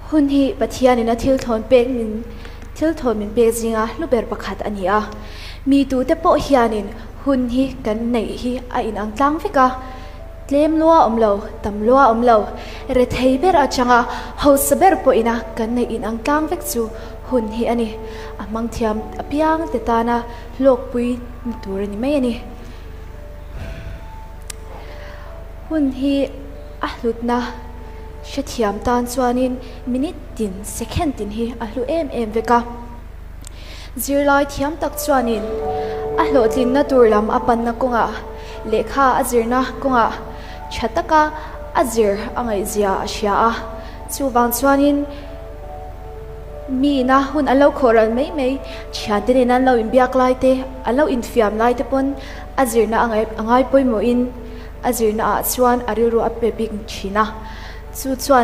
Hun hi Pathianin a thil thawn pek min thil thawn min pek zinga hlu ber pakhat a ni a. Mi tute pawh hianin hun hi kan neih hi a inang tlang vek a. Tlem lua awm lo, tam lua awm lo, rethei ber atanga hausa ber pawhina kan neih inang tlang vek chu hun hi a ni. A hmang thiam apiang te tana hlawkpui ni tur a ni mai a ni. Hun hi a hlutna hrethiam tan chuanin minute tin, second tin hi a hlu em em vek a. Zirlai thiam tak chuanin a hlawhtlinna tur lam a panna kawngah lehkha a zirna kawngah tha taka a zir a ngaihzia a hria a. Chuvang chuanin miina hun an lo khawh ral mai mai, thiante nen an lo inbiak lai te, an lo infiam lai te pawn a zirna a ngai a ngai pawimawhin a zirna ah chuan a rilru a pe bik thin a. Chu chuan.